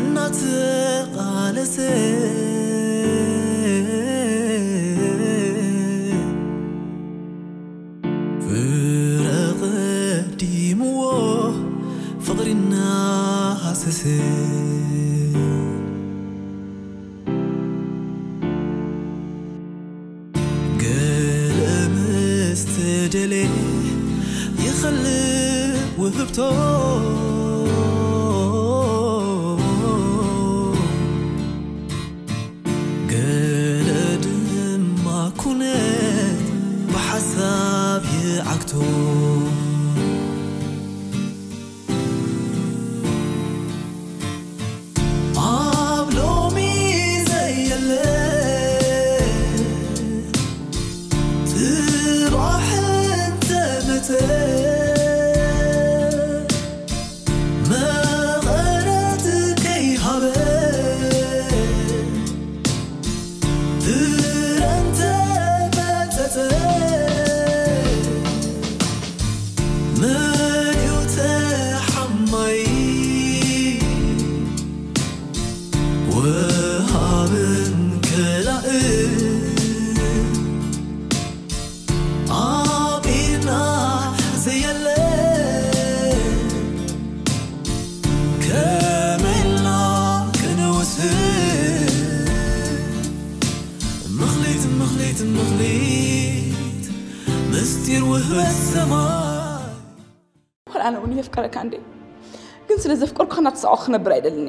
እናተቓለሰ ፍረ ቀዲምዎ ፍቕሪ እናሃሰሰ ገለ ምስ ተደልየ ይኸልእ ውህብቶ ገለ ድማ ኩነት ብሓሳብ ይዓግቶ ኣብ ሎሚ ዘየለ ጽባሕ እንተመጸ መቐረት ከይሃበ ፍረ እንተመጸጸ መን እዩ ተሓማይ ወሃብን ከላእን ኣብ ኢድና ዘየለ ከመይና ክንውስን ምኽሊት ምኽሊት ምኽሊት ምስጢር ውህበት ሰማይ ዋላ ኣነ እውን የፍቀረካ እንዴ ግን ስለ ዘፍቀርኩ ከናትሳዖ ክነብር ኣይደልኒ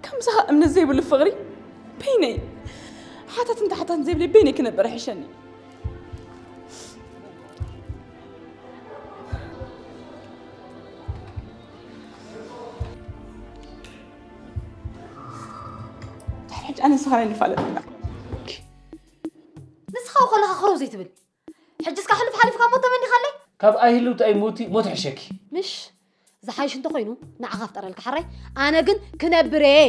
ከምሳኻ እምነት ዘይብሉ ፍቕሪ በይነይ ሓታትን ታሕታትን ዘይብለይ በይነይ ክነብር ይሕሸኒ ድሕሪ ሕጂ ኣነ ንስኻ ናይ ንፋለጥ ኢና ንስኻ ከለኻ ክረው ዘይትብል ሕጅስ ካሕልፍ ሓሊፍካ ሞ ተመኒኻለይ ካብ ኣይህልው ተኣይ ሞቲ ሞት ሕሸኪ ምሽ ዝሓይሽ እንተኮይኑ ንዓኻ ፍጠረልካ ሓራይ ኣነ ግን ክነብር እየ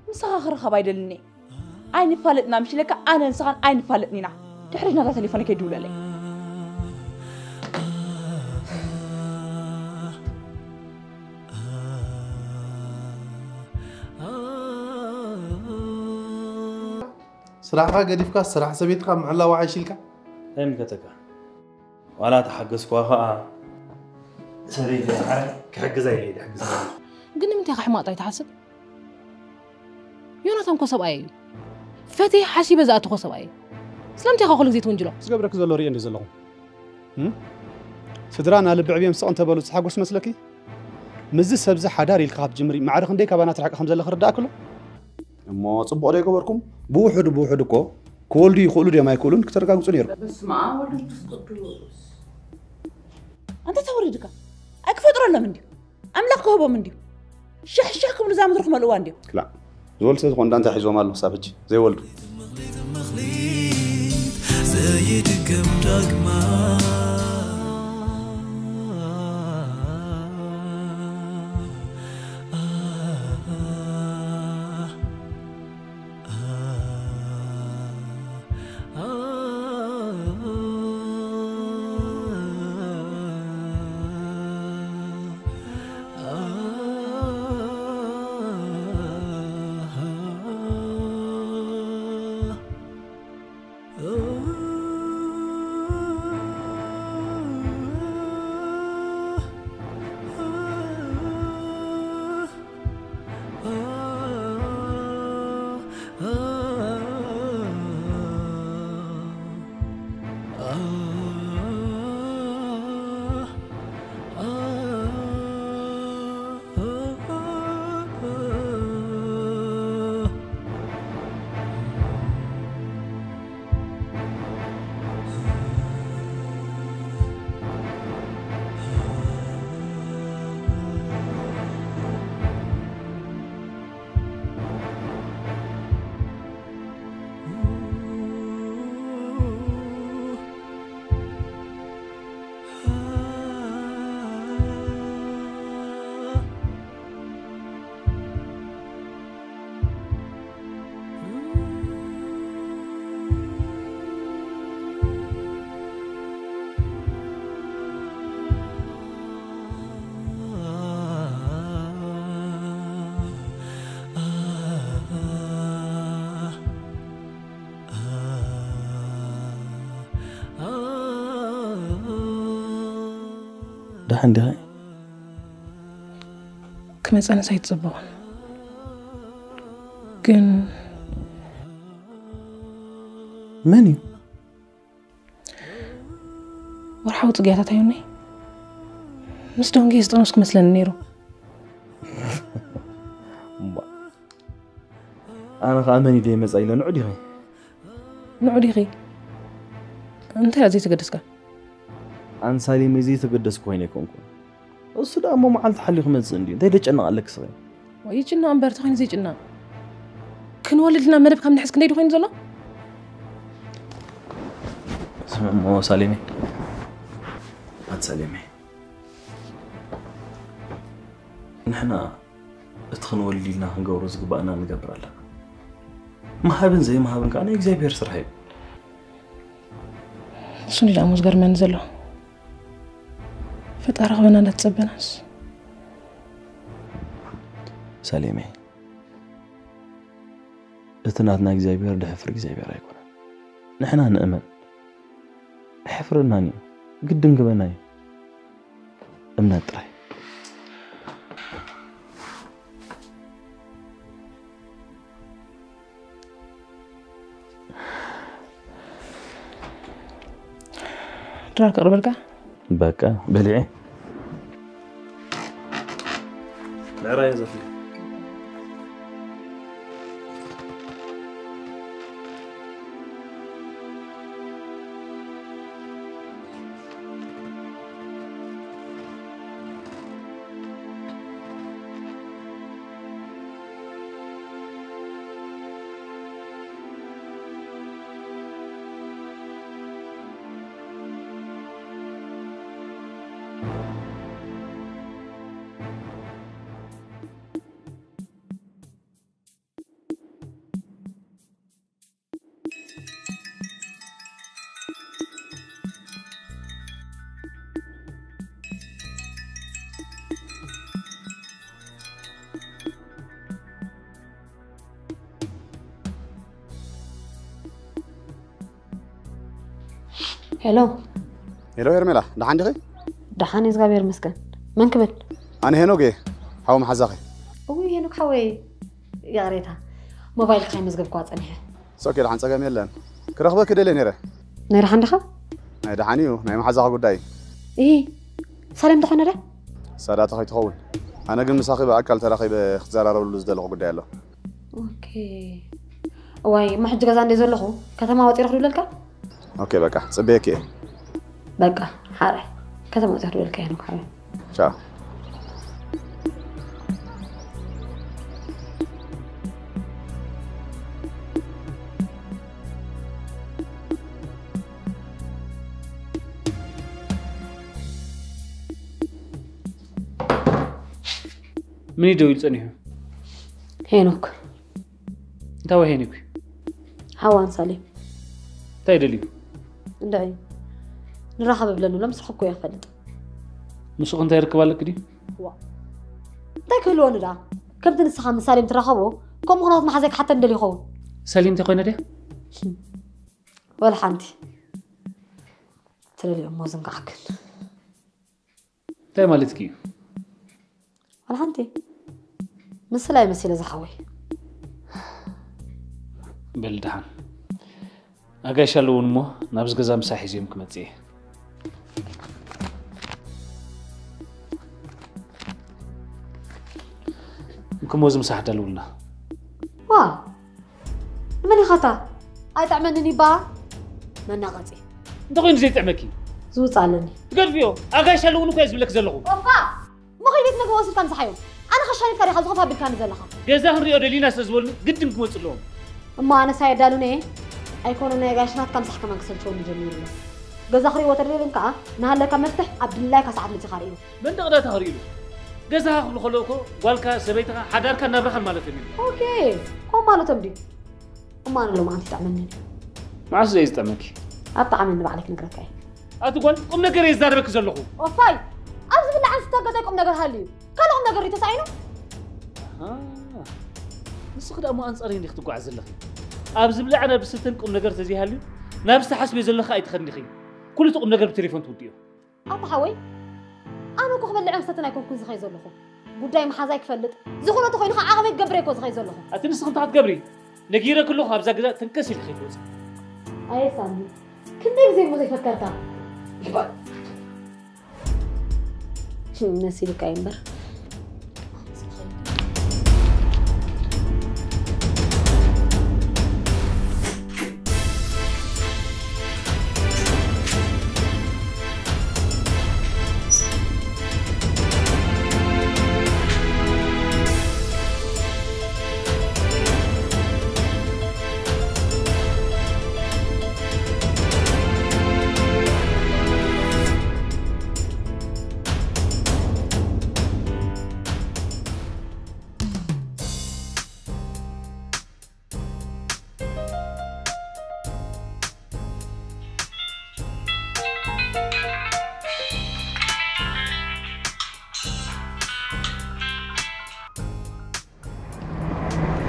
ምሳኻ ክረኸብ ኣይደልን እየ ኣይንፋለጥና ምሽ ኢለካ ኣነ ንስኻን ኣይንፋለጥን ኢና ድሕሪ ናታ ተሌፎነ ከይድውለለይ ስራሕኻ ገዲፍካ ስራሕ ሰበይትኻ ምዕላው ዓይሽ ኢልካ እንታይ ምከተካ ዋላ ተሓገዝኳ ከዓ ሰበይቲ ክሕግዛ ኢለ ድሕግዝ ግን ንምንታይ ከሕማቕ ጥራይ ትሓስብ ዮናታን እኮ ሰብኣየ እዩ ፈትየ ሓሲበ ዝኣተኾ ሰብኣየ ስለምንታይ ኢኻ ኩሉ ግዜ ትውንጅሎ ዝገብረኪ ዘሎ ርእየ እንዲ ዘለኹ እም? ስድራ ናልቢ ዕብዮም ስቕ እንተበሉ ዝሓጎስ መስለኪ ምስዚ ሰብዚ ሓዳር ኢልካ ካብ ጅምሪ ማዕረ ክንደይ ካባና ትርሕቂ ከም ዘለኺ ርዳእክሎ እሞ ጽቡቕ ዶ ይገበርኩም ብውሕዱ ብውሕዱ እኮ ክወልዱ ይኽእሉ ድዮም ኣይክእሉን ክተረጋግጹ ነይርኩም በስመ አብ ወወልድ ወመንፈስ ቅዱስ ኣንተ ተወሪድካ ኣይክፈጥረሎም እንድዩ ኣምላኽ ክህቦም እንድዩ ሽሕ ሽሕ ክብሉ እዛ ምድሪ ክመልእዋ እንድዮም ክላ ዝወልድ ስለዝኾን ዳንታ ሒዞም ኣሎ ክሳብ ሕጂ ዘይወልዱ ዘይድገም ዳግማ እንዲኸ? ክመጸንስ ኣይትጸበኹን። ግን መን እዩ? ወርሓዊ ጽግያታት ኣዮኒ ምስ ዶንጌ ዝጠነስኩ መስለኒ ነይሩ። እምባ፣ ኣነ ኸኣ መን ኢለ ይመጻ ኢለ ንዑ ዲኺ? ንዑ ዲኺ? እንታይ እያ ዘይተገደስካ? ኣንሳሊመይ ዘይተገደስኩ ኮይነ ኣይኮንኩን። እሱ ደኣ እሞ መዓልቲ ሓልዩ ክመጽእ እንድዩ። እንታይ ደጨነቕ ኣለኪ ስኺ? ወይ ይጭነቕ እምበር፣ ተኾይኑ ዘይጭነቕ። ክንወልድ ኢልና መደብ ካብ ንሕዝ ክንደይ ዶ ኮይኑ ዘሎ? ስምዕ እሞ ሳሌመይ። ኣት ሳሌመይ። ንሕና እቲ ክንወልድ ኢልና ክንገብሮ ዝግባኣና ንገብር ኣለና። ምሃብን ዘይምሃብን ከኣ ናይ እግዚኣብሔር ስራሕ እዩ። እሱ እንዲ ደኣ እሞ ዝገርመኒ ዘሎ። ፈጣሪ ክበና እንዳተጸበናስ። ሳሌመይ። እቲ ናትና እግዚኣብሔር ድሕፍር እግዚኣብሔር ኣይኮነን። ንሕና ንእመን። ኣሕፍረናን እዩ። ግድን ክበና እዩ። እምነት ጥራይ። ድራር ከቕርበልካ? በቃ፣ በሊዐ። ምዕራይ ዘፍሊ። ሄሎ። ሄሎ ሄርሜላ፣ ደሓን ዲኺ? ደሓን እየ፣ እግዚኣብሔር ይመስገን። መን ክብል? ኣነ ሄኖክ እየ፣ ሓው መሓዛኺ። እውይ ሄኖክ ሓወይ፣ ይቕሬታ፣ ሞባይልካ ከይመዝገብክዋ ጸኒሐ። It's okay፣ ደሓን ጸገም የለን። ክረኽበኪ ደልየ ነይረ። ናይ ደሓን ዲኻ? ናይ ደሓን እዩ፣ ናይ መሓዛኺ ጉዳይ። እሂ፣ ሳሌም ተኾነ ዶ? ሳዳታ ከይትኸውን። ኣነ ግን ምሳኺ ብኣካል ተራኺበ ክትዘራረብሉ ዝደለኹ ጉዳይ ኣሎ። ኦኬ። እዋይ፣ እሞ ሕጂ ገዛ እንደ ዘለኹ ከተማ ወፂረ ክድውለልካ? ኦኬ፣ በቃ፣ ጽበየኪ እየ። በቃ፣ ሓራይ። ከተማ ወፂረ ክድውለልካ እየ፣ ሄኖክ ሓወይ። ቻው። ምን እዩ ደው ኢሉ ጸኒሑ? ሄኖክ። እንታይ ወ ሄኖክ? ሓዋን ሳሌም። እንታይ ደልዩ? እንድዒ። ንራኸብ እብለኒ ሎም ስርሑ እኮ እየ ክፈልጥ። ንሱ እንታይ ርክብ ኣለኪ ድዩ? ዋ። እንታይ ክህልወኒ ደኣ? ከምቲ ንስኻ ምስ ሳሌም ትራኸቦ፣ ከምኡ ኩነታት መሓዘይ ክሓተን ደልዩ ይኸውን። ሳሌም እንታይ ኮይነ ድያ? ወላ ሓንቲ። ትደልዮ እሞ ዝንጋዕክን። እንታይ ማለትኪ እዩ? ዋላ ሓንቲ። ምስላ ይመሲለ ዝሓወይ። በል ደሓን። ኣጋይሽ ኣለውን እሞ ናብዚ ገዛ ምሳሕ ሒዝዮም ክመጽእ እየ። እንክሞ እዚ ምሳሕ ዳልውልና። ዋ! ንመን ኢኻታ? ኣይጥዕመንን ይባ? መናቐጺ። እንተኾይኑ ዘይጥዕመኪ? ዝውጽእ ኣለኒ። ትገድፍዮ? ኣጋይሽ ኣለውን እኮ እየ ዝብለኪ ዘለኹ። ኦፋ! እሞ ከይድ ቤት ምግቢ ወሲድካ ምሳሓዮም። ኣነ ከሻኒትካ ዲኻ ዝኾፍ ኣቢልካኒ ዘለኻ? ገዛ ክንሪኦ ደሊና ስለ ዝበሉኒ ግድን ክመጹ ኣለዎም። እሞ ኣነስ ኣየዳሉን እየ። ኣይኮነ ናይ ኣጋይሽ ናትካ ምሳሕ ከማን ክሰልችወኒ ጀሚሩ ኣሎ። ገዛ ክሪእዎ ተደልዮም ከኣ ንሃለካ መፍትሕ ኣብ ድላይካ ሰዓት መጺኻ ርእዮ። መንደቕ ዳታ ክርእዩ። ገዛኻ ክብሉ ከለዉ እኮ ጓልካ፣ ሰበይትኻ፣ ሓዳርካ ናብራኻን ማለቶም እዩ። ኦኬ፣ ከምኡ ማለቶም ድዩ? እሞ ኣነ ሎማዓንቲ ይጥዕመኒ እዩ። መዓስ እዩ ዝጥዕመኪ? ኣብ ጣዕመኒ ባዕለይ ክነግረካ እየ። ኣቲ ጓል፣ ቁም ነገር እየ ዝዛረበኪ ዘለኹ። ኦፋይ! ኣብ ዝብላዕን ዝስተን ገዛይ ቁም ነገር ሃልዩ እዩ። ካልእ ቁም ነገር እዩ ተሳኢኑ? ኣሃ። ንስኺ ደኣ እሞ ኣንጻረይ እንዲኺ ትጓዓዚ ዘለኺ። ኣብ ዝብላዕን ኣብ ዝስተን ቁም ነገር ተዘይሃልዩ፣ ናብ ዝተሓስበዮ ዘለኺ ኣይትኸድን ኢኺ። ኩሉ እቲ ቁም ነገር ብቴሌፎን ትውድእዮ። ኣታ ሓወይ፣ ኣነ እኮ ክበልዕን ክሰትን ኣይኮንኩን ዝኸይ ዘለኹ። ጉዳይ መሓዛይ ክፈልጥ፣ ዝኾነ ተኾይኑ ከዓ ዓቕመይ ክገብር እኮ ዝኸይ ዘለኹ። ኣቲ ንስኺ እንታይ ክትገብሪ? ነጊረኪ ኣለኹ፣ ኣብዛ ገዛ ተንከስ ኢልኪ ከይትወፂ። ኣየ ሳሚ፣ ክንደይ ግዜ እሞ ዘይፈከርካ? ይባል። መሲልካ እዩ እምበር።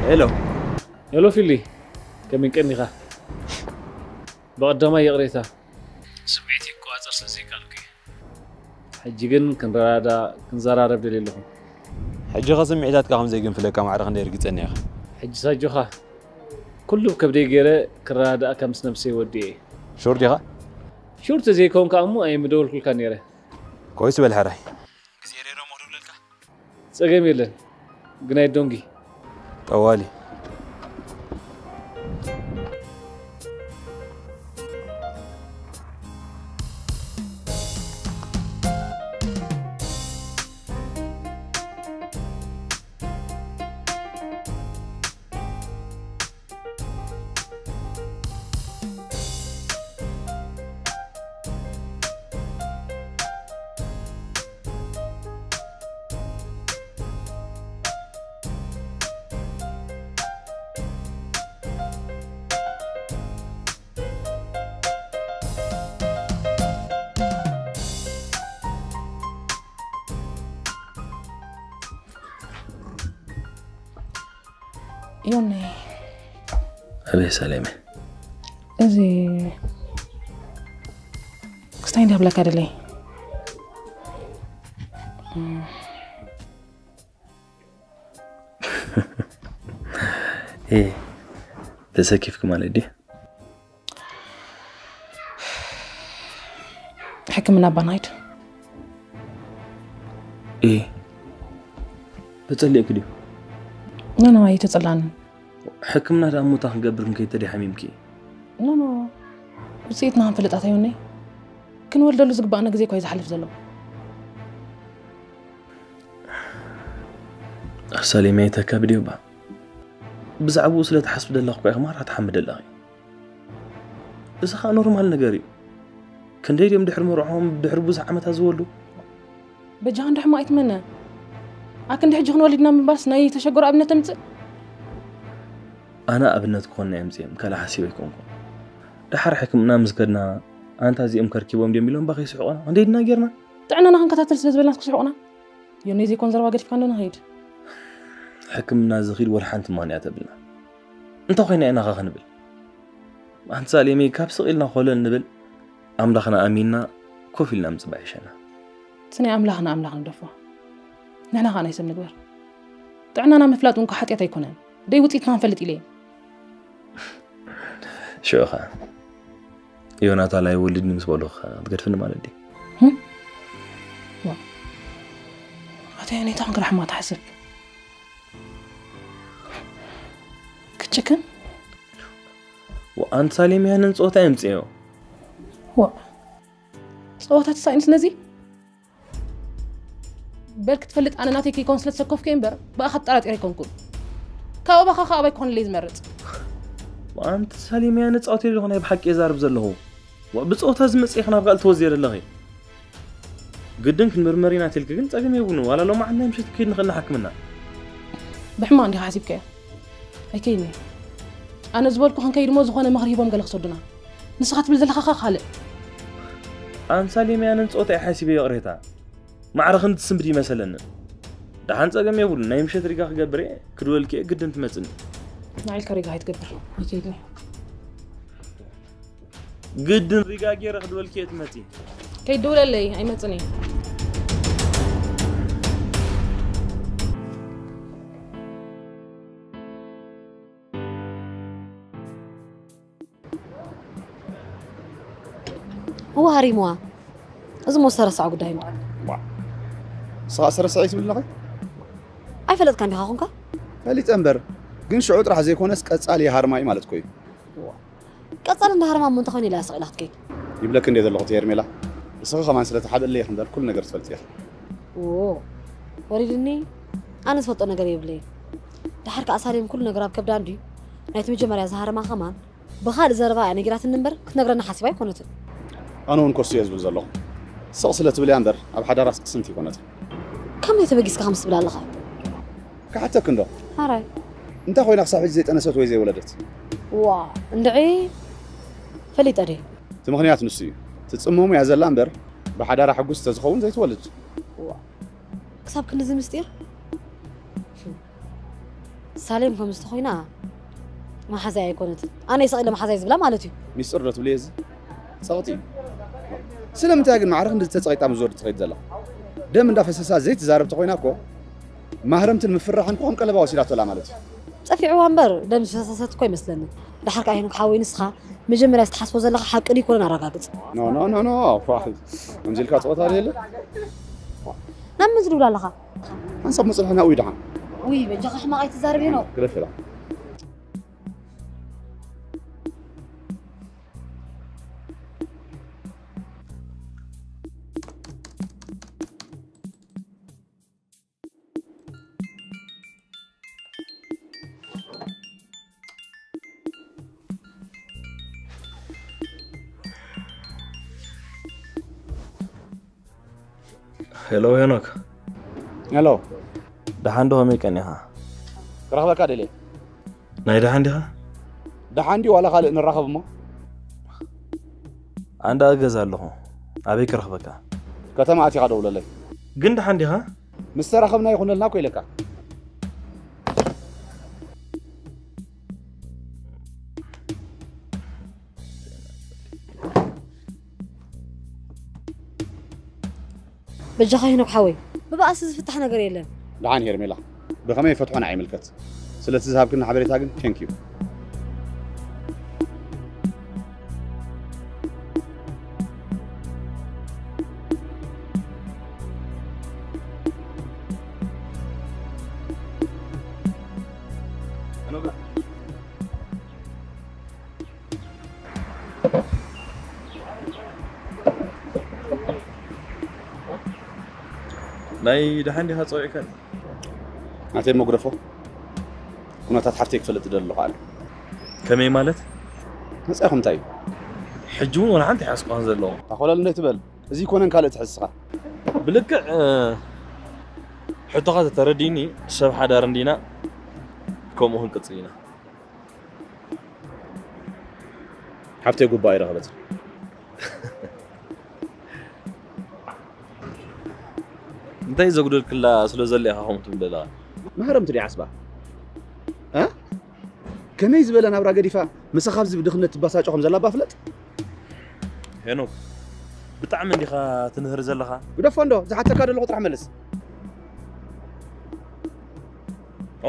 ሄሎ። ሄሎ ፊሊ፣ ከመይ ቀኒኻ? ብቐዳማይ ይቕሬታ፣ ስምዒተይ ክቆጻጸር ስለ ዘይከኣልኩ እየ። ሕጂ ግን ክንረዳዳእ፣ ክንዘራረብ ደልየ ኣለኹ። ሕጂ ኸ ስምዒታትካ ከም ዘይግንፍለካ ማዕረ ክንደይ ርግጸኛ ኢኻ? ሕጂ ሳጆኻ፣ ኩሉ ብከብደይ ገይረ ክረዳዳእካ ምስ ነብሰይ ወዲኤ እየ። ሹር ዲኻ? ሹር ተዘይኮንካ እሞ ኣይምደወልኩልካ ነይረ። ኮይስ በል ሕራይ። ግዜ ሬሮ ሞዶ ብለልካ። ጸገም የለን። ግናይ ዶንጊ። ጠዋሊ። ዮኒ። ኣቤት ሳሌመ። እዚ ክስታይ እንዳብለካ ደለይ። እ፣ ተሰኪፍክ ማለት ድዩ? ሕክምና ባናይድ። እ፣ ተጸሊእክ ድዩ? ኖ፣ ኖ፣ ኣይተጸላእንን። ሕክምና ደኣ እሞ እንታይ ክንገብር ክንከይድ ተደይ ሓሚምኪ? ኖ፣ ኖ፣ ውጽኢትና ክንፈልጥ ኣታ ዮኒ። ክንወልደሉ ዝግባእና ግዜ እኳ እዩ ዝሓልፍ ዘሎ። ኣሳሌመ ኣይተካብድዮ እባ። ብዛዕባኡ ስለ ትሓስቢ ዘለኺ እኳ ኢኺ ማራ ትሓምዲ ኣለኺ። እዚ ኸኣ ኖርማል ነገር እዩ። ክንደይ ድዮም ድሕሪ መርዕኦም፣ ድሕሪ ብዙሕ ዓመታት ዝወልዱ? በጃኻ እንዶ ሕማቕ ኣይትመነ። ኣክንዲ ሕጂ ክንወልድና ምባልስ ናይ ተሸገሩ ኣብነት ተምጽእ? ኣነ ኣብነት ክኾንና እየ ኣምጺኦም፣ ካልእ ሓሲበ ኣይኮንኩን። ደሓር ሕክምና ምስ ከድና፣ ኣንታ እዚኦም ከርኪቦም ድዮም ኢሎም እባ ከይስሕቑና፣ ክንደይ ድና ጌርና? ጥዕናና ክንከታተል ስለ ዝበልናስ ክስሕቑና? ዮኒ ዘይኮን ዘረባ ገዲፍካ እንዶ ንኸይድ። ሕክምና ዝኺድ ወላ ሓንቲ ማን እያ ተብልና? እንታይ ኮይና ኢና ኸ ክንብል? ኣንቲ ሳሌመይ ካብ ስቕ ኢልና ኮለል ንብል፣ ኣምላኽና ኣሚንና ኮፍ ኢልና ምጽባሕ ይሸና። እቲ ናይ ኣምላኽና ኣምላኽ ንግደፎ። ንሕና ኸኣ ናይ ሰብ ንግበር። ጥዕናና ምፍላጥ እውን እኳ ሓጢኣት ኣይኮነን። ደይ ውጽኢትና ክንፈልጥ ኢለ እየ። ሽዑ ኸኣ ዮናታን ኣይወልድን ምስ በሉኻ ክትገድፍኒ ማለት ድዩ? ህም? ዋ። ኣታ ዮኒ እንታይ ኮንካ ሕማቕ ትሓስብ? ክትጭክን? ወ-፣ ኣንቲ ሳሌም ያንን ጸወታ የምጽዮ። ዋ። ጸወታ ተሳኢንስ ነዚ? በል ክትፈልጥ ኣነ ናተይ ከይኮን ስለ ተሰከፍኩ እየ እምበር፣ ብኣኻ ተጠራጢረ ኣይኮንኩን። ካብ ኣባኻ ከኣ ኣባይ ክኾነለይ ዝመርጽ። ኣንቲ ሳሌም ያንን ጸወታ ኣለኹ ናይ ብሓቂ እየ ዛርብ ዘለኹ። ዋ፣ ብጸወታ ዝመጽእ ኢኺ ናብ ካልእ ትወዝየ ዘለኺ። ግድን ክንምርመር ኢና ትልኪ ግን ጸገም የብሉን። ዋላ ሎማዓንቲ ናይ ምሸት ክይድ ንኽእል ንሓክምና። ብሕማቕ እንዲኻ ሓሲብካዮ? ኣይከይድን እየ። ኣነ ዝበልኩ ክንከይድ እሞ ዝኾነ ምኽሪ ሂቦም ገለ ክሰዱና። ንስኻ ትብል ዘለኻ ኸኣ ካልእ። ኣንቲ ሳሌም ያንን ጸወታ እየ ሓሲበዮ ይቕሬታ። ማዕረ ክንዲ ትስንብድ ይመሰለኒ። ደሓን ጸገም የብሉን። ናይ ምሸት ሪጋ ክገብር እየ፣ ክድወልኪ እየ፣ ግድን ትመጽኒ። ንዓይ ኢልካ ሪጋ ኣይትገብር። ኣይከይድን እየ። ግድን ሪጋ ገይረ ክድወልኪ እየ ትመጺ። ከይትድውለለይ፣ ኣይመጽን እየ። እወ ሃሪምዋ። እዚ ሞ ዝተረስዐ ጉዳይ እንዶ። ንስኻ ዝተረስዐ እዩ ትብል ኣለኻ? ኣይፈለጥካን ዲኻ ኹንካ? ፈሊጠ እምበር፣ ግን ሽዑ ጥራሕ ዘይኮነስ ቀጻሊ ይሃርማ እዩ ማለት እኮ እዩ። ቀጻሊ እንዳሃርማ እሞ እንተኾይኑ ኢላ እያ ስቕ ኢላ ክትከይድ። ይብለኪ እንድየ ዘለኹ እቲ ሄርሜላ፣ ንስኺ ከማን ስለ ትሓብእለይ ኢኺ እምበር ኩሉ ነገር ትፈልጢ ኢኺ። ዎ ወሪድኒ። ኣነ ዝፈልጦ ነገር የብለይን። ድሓር ከኣ ሳሌም ኩሉ ነገር ኣብ ከብዳ እንድዩ። ናይቲ መጀመርያ ዝሃረማ ከማን ብኻልእ ዘረባ እያ ነጊራትኒ እምበር ክትነግረና ሓሲባ ኣይኮነትን። ኣነ እውን ኮሱ እየ ዝብል ዘለኹ። ስቕ ስለ ትብል እያ እምበር ኣብ ሓዳራስ ቅስንቲ ኣይኮነትን። ከመይ ተበጊስካ ከምስ ትብል ኣለኻ? ክሓተክ እንዶ ሓራይ እንታይ ኮይና ክሳብ ሕጂ ዘይጠነሰት ወይ ዘይወለደት? ዋ እንድዒ ፈሊጠ ድየ? እቲ ምኽንያት ንሱ እዩ። ትጽመሙ እያ ዘላ እምበር ብሓዳራ ሕጉስ ተዝኸውን ዘይትወልድ። ዋ ክሳብ ክንድዚ ምስጢር? ሳሌም ከምዚ ተኾይና መሓዛይ ኣይኮነትን። ኣነ ይስቕ ኢለ መሓዛይ ዝብላ ማለት እዩ። ሚስጥር ዶ ትብልዮ እዚ? ጸቕጢ እዩ። ስለምንታይ ግን ማዕረ ክንድዚ ተጸቒጣ ምስ ወዲ ትኸይድ ዘላ? ደም እንዳፈሰሳ ዘይትዛረብ ተኾይና እኮ ማህረምትን ምፍርራሕን ክኾን ቀለባ ወሲዳቶ ኣላ ማለት እዩ። ጸፊዕዋ እምበር ደም ዝፈሰሰት እኮ ይመስለኒ። ድሓር ከኣ ሄኖክ ሓወይ ንስኻ መጀመርያ ዝተሓስቦ ዘለኻ ሓቂ ድዩ ኣይኮነን ኣረጋግጽ። ኖ ኖ ኖ ኖ ፋ ከምዚ ኢልካ ጸወታ የለ። ናብ መን ዝድውል ኣለኻ? ሓንሳብ መጽልሕና ውይ ደሓን ውይ በጃኻ ሕማቕ ኣይትዛረብ ሄኖክ። ግደፍ ኢላ። ሄሎ ሄኖክ። ሄሎ። ደሓን ዶ ከመይ ቀኒኻ? ክረኽበካ ደልየ። ናይ ደሓን ዲኻ? ደሓን ድዩ ዋላ ካልእ ንራኸብ እሞ? ኣንዳ ኣብ ገዛ ኣለኹ። ኣበይ ክረኽበካ? ከተማ ኣቲኻ ደውለለይ። ግን ደሓን ዲኻ? ምስ ተራኸብና ይኹነልና እኮ ኢለካ። በጃኻ ሄኖክ ሓወይ፣ ብባእሲ ዝፍታሕ ነገር የለን። ደሓን ሄርሜላ፣ ብኸመይ ይፈትሖ ንዓይ ይምልከት። ስለቲ ዝሃብክኒ ሓበሬታ ግን thank you። ናይ ደሓን ዲኻ ጸዊዕካኒ? ናተይ መጉረፎ ኩነታት ሓፍተይ ክፈልጥ ዝደሊ ኣለኹ ኣነ። ከመይ ማለት? መጻኢኹም እንታይ እዩ? ሕጂ እውን ወላ ሓንቲ ኣይሓስኳን ዘለኹ። ኣኾለል እንደ ትበል እዚ ይኮነን ካልእ ትሕዝኻ። ብልክዕ ሕቶኻ ተተረዲኒ ሰብ ሓዳር እንዲና ከምኡ ክንቅጽል ኢና። ሓፍተይ ጉባኣ ይረኸበት። እንታይ ዘጉደልክላ ስለ ዘለ ኢኻ ከምኡ ትብል ዘለኻ? ማህረምቲ ድያ ዓስባ? እ? ከመይ ዝበለ ናብራ ገዲፋ ምሳኻ ኣብዚ ብድኽነት ትባሳጮ ከም ዘላ እባ ፍለጥ። ሄኖክ ብጣዕሚ እንዲኻ ትንህር ዘለኻ። ግደፎ እንዶ ዝሓተካ ዘለኹ ጥራሕ መልስ።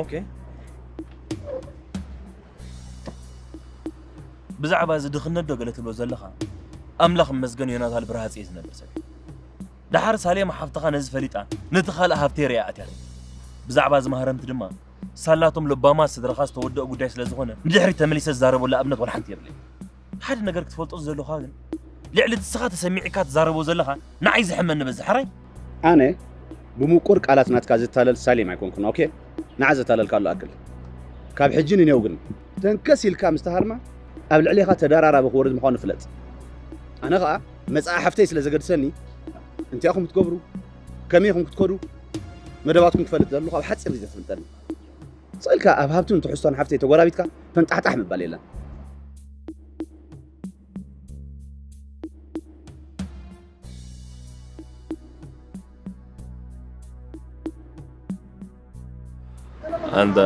ኦኬ። ብዛዕባ እዚ ድኽነት ዶ ገለ ትብሎ ዘለኻ? ኣምላኽ ይመስገን ዮናታን ብርሃጽ እየ ዝነብር ሰብ እየ። ደሓር ሳሌም ሓፍትኻ ነዚ ፈሊጣ ነቲ ካልእ ሃብተይ ርእያ ኣትያትኒ። ብዛዕባ እዚ ማህረምቲ ድማ ሳላቶም ለባማት ስድራኻ ዝተወደኦ ጉዳይ ስለ ዝኾነ ንድሕሪት ተመሊሰ ዝዛረበሉ ኣብነት ዋላ ሓንቲ የብለይን። ሓደ ነገር ክትፈልጦ ዝደለኹኻ ግን ልዕሊ እቲ ንስኻ ተሰሚዕካ ትዛረቦ ዘለኻ ንዓይ ዘሕመኒ በዝሕ ሕራይ። ኣነ ብምቁር ቃላት ናትካ ዝታለል ሳሌም ኣይኮንኩን ኦኬ ንዓ ዘታለልካሉ ኣክል ካብ ሕጂ ንኔው ግን ተንከስ ኢልካ ምስ ተሃርማ ኣብ ልዕሌኻ ተደራራቢ ክወርድ ምዃኑ ፍለጥ ኣነ ኸኣ መጻኢ ሓፍተይ ስለ ዘገድሰኒ እንታይ ኢኹም ክትገብሩ ከመይ ኢኹም ክትከዱ መደባትኩም ክፈልጥ ዘለኹ ኣብ ሓጺር ግዜ ትፍልጠኒ ስቕ ኢልካ ኣብ ሃብቱን ትሕዝቶን ሓፍተይ ተጎራቢትካ ፈንጣሕጣሕ ምባል የለን ኣንታ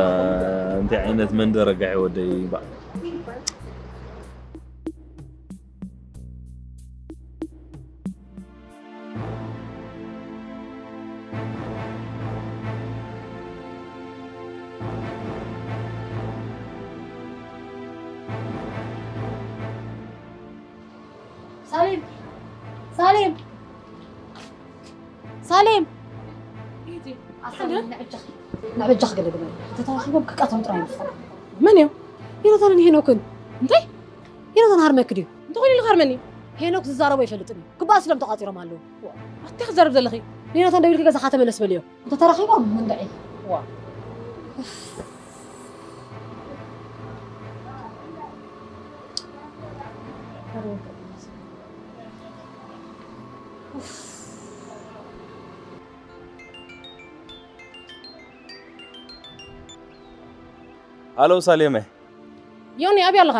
እንታይ ዓይነት መንደር ኣጋሒ ወደይ ባዕ ሳሌም ኣሰና ንዕጃኽ ንዕጃኽ ገለ ግበር። ተተራኺቦም ክቃተሉ ጥራይ ይመስል። መን እዮም? ዮናታንን ሄኖክን። እንታይ? ዮናታን ሃርመክ ድዩ? እንተኾይኑ ኢሉ ሃርመኒ። ሄኖክ ዝዛረቦ ይፈልጥን እዩ። ክበኣስ ኢሎም ተቋፂሮም ኣለዉ። ኣታ ክዛረብ ዘለኺ? ንዮናታን ደዊልኪ ገዛኻ ተመለስ በልዮ። እንተተራኺቦም መንደዒ። ዋ። ሃሎ ሳሌመ። ዮኒ ኣበይ ኣለኻ?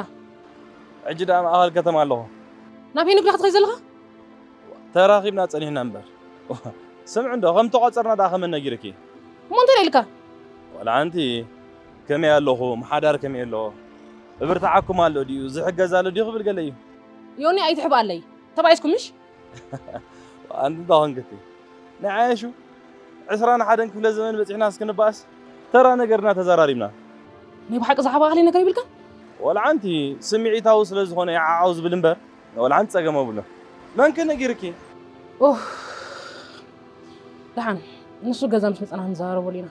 ሕጂ ደኣ ማእኸል ከተማ ኣለኹ። ናብ ሄኖክ ዶ ክትኸይድ ዘለኻ? ተራኺብና ጸኒሕና እምበር። ስምዒ እንዶ ከም ተቋጸርና ደኣ ከመን ነጊርኪ? እሞ እንታይ ኢልካ? ዋላ ኣንቲ ከመይ ኣለኹ፣ ምሓዳር ከመይ ኣሎ፣ እብርትዓኩም ኣሎ ድዩ፣ ዝሕገዝ ኣሎ ድዩ ክብል ገለ እዩ። ዮኒ ኣይትሕብኣለይ። ተባኢስኩም ምሽ? ኣንቲ እንታይ ኮንክቲ? ንዓየሹ ዕስራን ሓደን ክፍለ ዘመን በጺሕና እስክንበኣስ ተራ ነገርና ተዘራሪብና። ናይ ብሓቂ ዝሓባእኽለይ ነገር ይብልካ? ወላ ሓንቲ ስምዒታዊ ስለ ዝኾነ ይዓዓው ዝብል እምበር ወላ ሓንቲ ጸገም የብሉን። መን ከ ነጊርኪ? ኡፍ ደሓን ንሱ ገዛ ምስ መጸና ክንዘራረበሉ ኢና።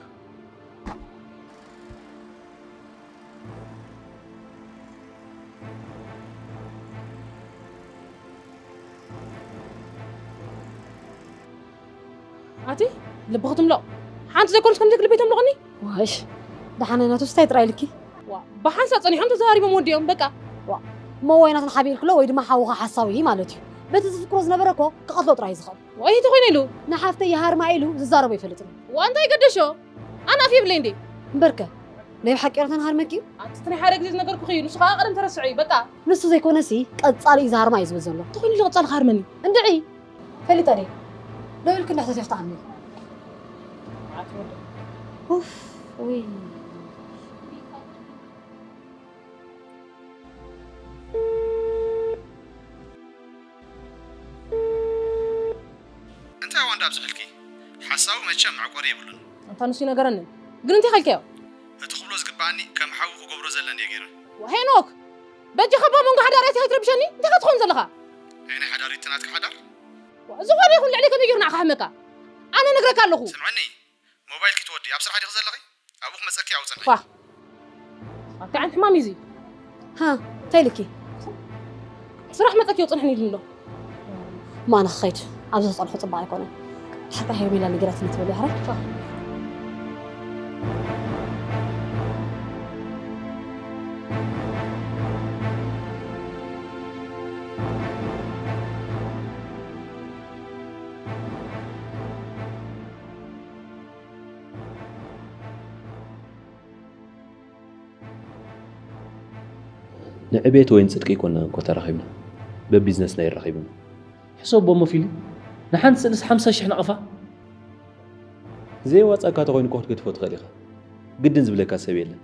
ኣቲ ልብኺ ትምለቕ ሓንቲ ዘይኮነስ ከምዚ ልበይ ተምልቕኒ። ዋሽ ደሓን ናቱ ስታይ ጥራይ ኢልኪ። ዋ ብሓንሳብ ጸኒሖም ተዘራሪቦም ወዲኦም በቃ። ዋ እሞ ወይ ናትና ሓቢር ክሎ ወይ ድማ ሓውኻ ሓሳዊ ማለት እዩ። በቲ ዝፍክሮ ዝነበረ እኮ ክቐትሎ ጥራይ እዩ ዝኽእል። ወይ ተኾይነ ኢሉ ንሓፍተይ ይሃርማ ኢሉ ዝዛረቦ ኣይፈልጥን እዩ። ዋ እንታይ ገደሾ ኣነ ኣፍ የብለይ እንዴ። እምበርከ ናይ ብሓቂ ዮናታን ሃርመኪ እዩ? ኣቲ እቲ ናይ ሓደ ግዜ ዝነገርኩኺ እዩ። ንሱ ከዓ ቀደም ተረስዖ እዩ በቃ። ንሱ ዘይኮነሲ ቀጻሊ እዩ ዝሃርማ እዩ ዝብል ዘሎ። ተኾይኑ ኢሉ ቀጻሊ ክሃርመኒ። እንድዒ ፈሊጠ ድየ? ደው ኢልኪ እንዳሕተትሽ ትሃርሚ። ኡፍ ውይ። እንታይ ዋንዳ ኣብዝሕልኪ? ሓሳዊ መቸም መዕቆሪ የብሉን። ኣንታ ንሱ ይነገረኒ ግን እንታይ ከልካዮ? እቲ ክብሎ ዝግበኣኒ ከም ሓዊ ክገብሮ ዘለኒ እየ ገይረ። ሄኖክ በጃኻ ኣብ መንጎ ሓዳር ኣትያ ከይትረብሸኒ እንታይ ክትኸውን ዘለኻ? ናይ ናይ ሓዳር እቲ ናትካ ሓዳር? ዝኾነ ይኹን ልዕሊ ከመይ ገይሩ ንዓኻ ሕመካ? ኣነ ነግረካ ኣለኹ። ስምዐኒ ሞባይልኪ ትወዲ ኣብ ስራሕ ዲኺ ዘለኺ? ኣብኡ ክመፀኪ ኣውፅንሒ። ኳ ኣታ ዓን ሕማም እዩ እዚ። ሃ እንታይ ኢልኪ? ስራሕ መፀኪ ኣውፅንሕኒ ኢሉ ኣሎ። እሞ ኣነ ክኸይድ ኣብዚ ክፀንሖ ፅቡቕ ኣይኮነን። ድሓር ከኣ ሄርሜላ ነጊራትኒ ትበልዮ ሕራይ? ንዕቤት ወይ ንጽድቂ ኣይኮናን እኮ ተራኺብና፣ በቢዝነስና እዩ ኣራኺቡና። ሕሰቦ እሞ ፊሊ፣ ንሓንቲ ስእልስ ሓምሳ ሽሕ ናቕፋ? ዘይዋጻእካ ተኾይኑ እኮ ክትገድፎ ትኽእል ኢኻ። ግድን ዝብለካ ሰብ የለን።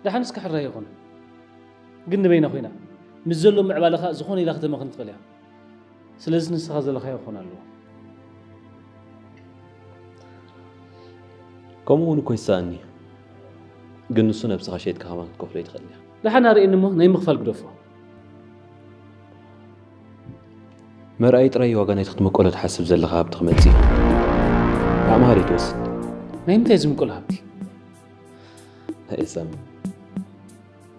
ደሓን እስከ ሕራይ ይኹን፣ ግን ንበይና ኮይና ምስ ዘሎ ምዕባለኻ ዝኾነ ኢላ ክተመኽን ትኽእል እያ። ስለዚ ንስኻ ዘለኻዮ ክኾን ኣለዎ። ከምኡ እውን እኮ ይሰኣኒ፣ ግን ንሱ ነብስኻ ሸይጥካ ከማን ክትከፍሎ ኣይትኽእልን ኢኻ። ደሓን ኣርእየኒ እሞ ናይ ምኽፋል ግደፎ። መርኣይ ጥራይ ዋጋ ናይቲ ክትምቀሎ ትሓስብ ዘለኻ ሃብቲ ክመጽእ እዩ። ዓቕምኻ ደይትወስድ። ናይ ምንታይ ዝምቀሎ ሃብቲ? ኣየ ሳሚ፣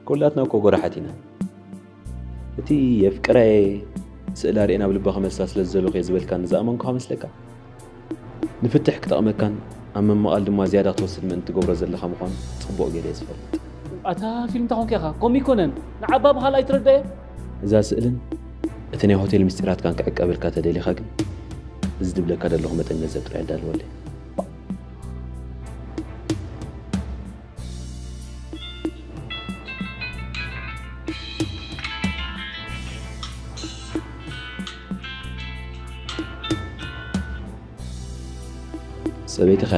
ኩላትና እኮ ጎራሓት ኢና። እቲ የፍቅራ'የ፣ ስእላ ርእየ ናብ ልባ ክመልሳ ስለ ዝደለኹ'የ ዝበልካኒ ዝኣመንኩኻ መስለካ? ንፍትሕ ክጠቕመካን ኣብ ምምቓል ድማ ዝያዳ ክትወስድ ምእንቲ ትገብሮ ዘለኻ ምዃኑ ጽቡቕ ገይረ እየ ዝፈልጥ። ኣታ ፊልም እንታይ ኮንካ ኢኻ? ከምኡ ኣይኮነን። ንዓባ ብኻልእ ኣይትረድኣዮ። እዛ ስእልን እቲ ናይ ሆቴል ምስጢራትካን ክዕቀበልካ ተደሊኻ ግን፣ እዚ ዝብለካ ዘለኹ መጠን ገንዘብ ጥራይ ኣዳልወለይ። ሰበይትኸ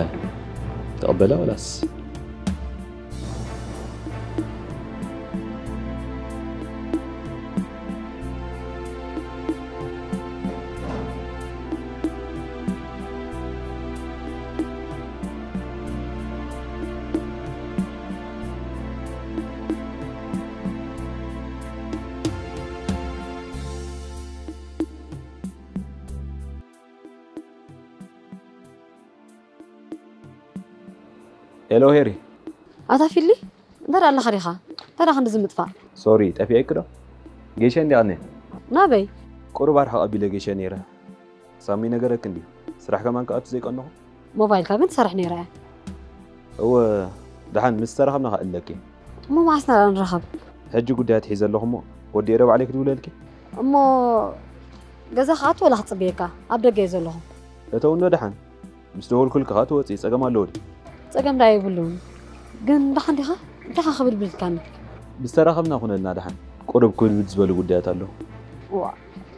ትቕበላ ወላስ? ሄሎ ሄሪ። ኣታ ፊሊ፣ እንታይ ደኣ ኣለኻ ዲኻ? እንታይ ደኣ ክንዲ ዝምጥፋእ? ሶሪ፣ ጠፊኤኪ ዶ? ጌሸ እንዲያ ነ? ናበይ? ቁሩብ ኣርሓቕ ኣቢለ ጌሸ ነይረ። ሳሚ ነገረክ እንዲዩ። ስራሕ ከማን ክኣቱ ዘይቀነኹ። ሞባይልካ ግን ትሰርሕ ነይራ እያ። እወ፣ ደሓን ምስ ተራኸብና ከኣ እለኪ። እሞ መዓስና ደኣ ንራኸብ? ሕጂ ጉዳያት ሒዘ ኣለኹ እሞ ወዲኤ ዶ ባዕለይ ክድውለልኪ? እሞ ገዛ ክኣቱ ወላ ክጽበየካ? ኣብ ደገ እየ ዘለኹ። እተውኖ ደሓን። ምስ ደወልኩልኪ ከኣ ትወጺ፣ ጸገም ኣለዎ ድዩ? ጸገም ደኣ የብሉን። ግን ደሓን ዲኻ? እንታይ ኸ ክብልብል ኢልካኒ? ምስ ተራኸብና ኩነልና ደሓን። ቁሩብ ክብድብድ ዝበሉ ጉዳያት ኣለዉ። ዋ፣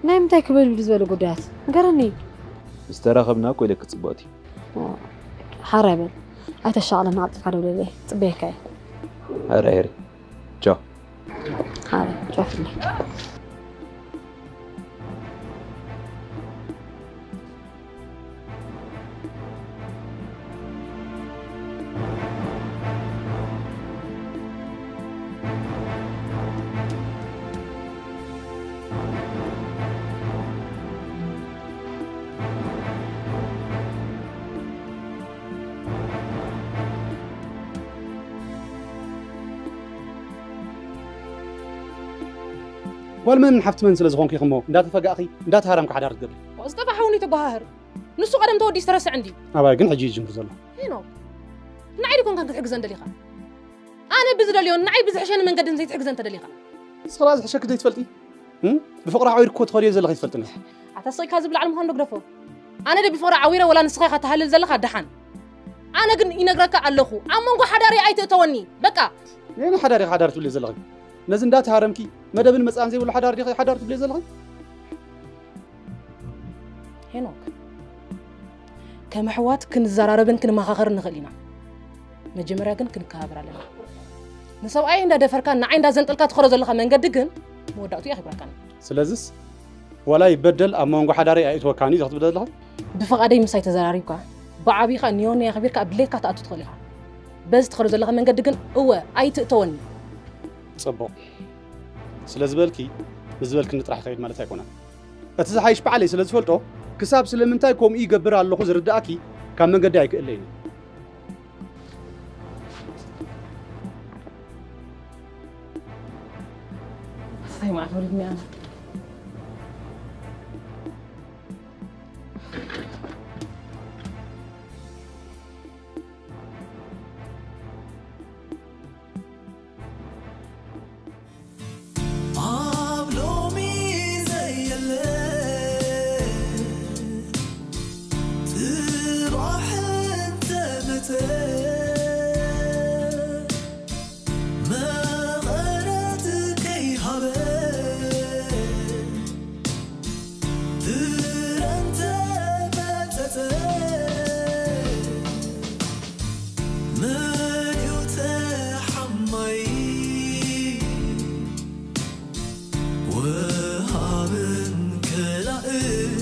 ናይ ምንታይ ክብድብድ ዝበሉ ጉዳያት? ንገረኒ። ምስ ተራኸብና እኮ ኢለኪ ጽቡቕቲ። ዋ፣ ሓራይ በል። ኣይተሻቕለኒ፣ ቀልጢፍካ ደውለለይ። ጽበየካ እየ። ሓራይ ሓራይ። ቻው። ሓራይ፣ ቻው ፍሊ። ጓል መን ሓፍቲ መን ስለ ዝኾንኩ ኢኺ እሞ እንዳተፈጋእኺ እንዳተሃረምኪ ሓዳር ትገብሪ? ዝጠፍኣ ሓውኒ ተጓሃህር። ንሱ ቀደም ተወዲኡ ዝተረስዐ እንድዩ። ኣባይ ግን ሕጂ እዩ ዝጅምር ዘሎ። ሄኖክ፣ ንዓይ ድዩ ኮንካ ክትሕግዘን ደሊኻ? ኣነ ብዝደልዮን ንዓይ ብዝሕሸኒ መንገድን ዘይትሕግዘን ተደሊኻ? ንስኺ ደኣ ዝሕሸኪ ዘይትፈልጢ? እም? ብፍቕሪ ዓዊርኪ እኮ ትኸድዮ ዘለኺ ኣይትፈልጥን ኢኺ። ኣታ ስቕ ኢልካ ዝብላዕ ንምዃኑ ዶ ግደፎ። ኣነ ድየ ብፍቕሪ ዓዊረ ወላ ንስኻ ኢኻ ትሃልል ዘለኻ? ደሓን። ኣነ ግን ይነግረካ ኣለኹ፣ ኣብ መንጎ ሓዳረይ ኣይትእተወኒ። በቃ። ነየናይ ሓዳር ኢኺ ሓዳር ትብልዮ ዘለኺ? ነዚ እንዳተሃረምኪ መደብን መጻእን ዘይብሉ ሓዳር ዲኺ ሓዳር ትብልዮ ዘለኺ? ሄኖክ፣ ከም ኣሕዋት ክንዘራረብን ክንመኻኸርን ንኽእል ኢና። መጀመርያ ግን ክንከባበር ኣለና። ንሰብኣይ እንዳደፈርካን ንዓይ እንዳዘንጠልካ ትኸዶ ዘለኻ መንገዲ ግን መወዳእቱ የኽብረካን። ስለዝስ ዋላ ይበደል ኣብ መንጎ ሓዳረይ ኣይእትወካን እዩ ኢኺ ትብል ዘለኺ? ብፍቓደይ ምሳይ ተዘራሪብካ ብዓቢኻ ኒዮኒ ኣኽቢርካ ኣብ ድሌትካ ትኣቱ ትኽእል ኢኻ። በዚ ትኸዶ ዘለኻ መንገዲ ግን እወ ኣይትእተወኒ። ጽቡቕ። ስለ ዝበልኪ ንዝበልክኒ ጥራሕ ይኸይድ ማለት ኣይኮነን። እቲ ዝሓይሽ ባዕለይ ስለ ዝፈልጦ ክሳብ ስለምንታይ ከምኡ ይገብር ኣለኹ ዝርድኣኪ ካብ መንገዲ ኣይክእለይን እዩ። ኣሰይ መዓት ወሊድኒ ኣነ። ኣብ ሎሚ ዘየለ ጽባሕ እንተመጸ መቐረት ከይሃበ ፍረ እንተመጸጸ መን እዩ ተሓማይ ወሃብን ከላእን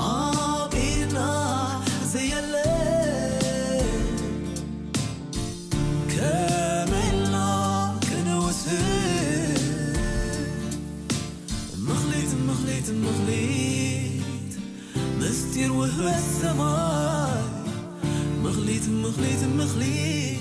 ኣብ ኢድና ዘየለ ከመይ ኢልና ክንውስን ምኽሊት ምኽሊት ምኽሊት ምስጢር ውህበት ሰማይ ምኽሊት ምኽሊት ምኽሊት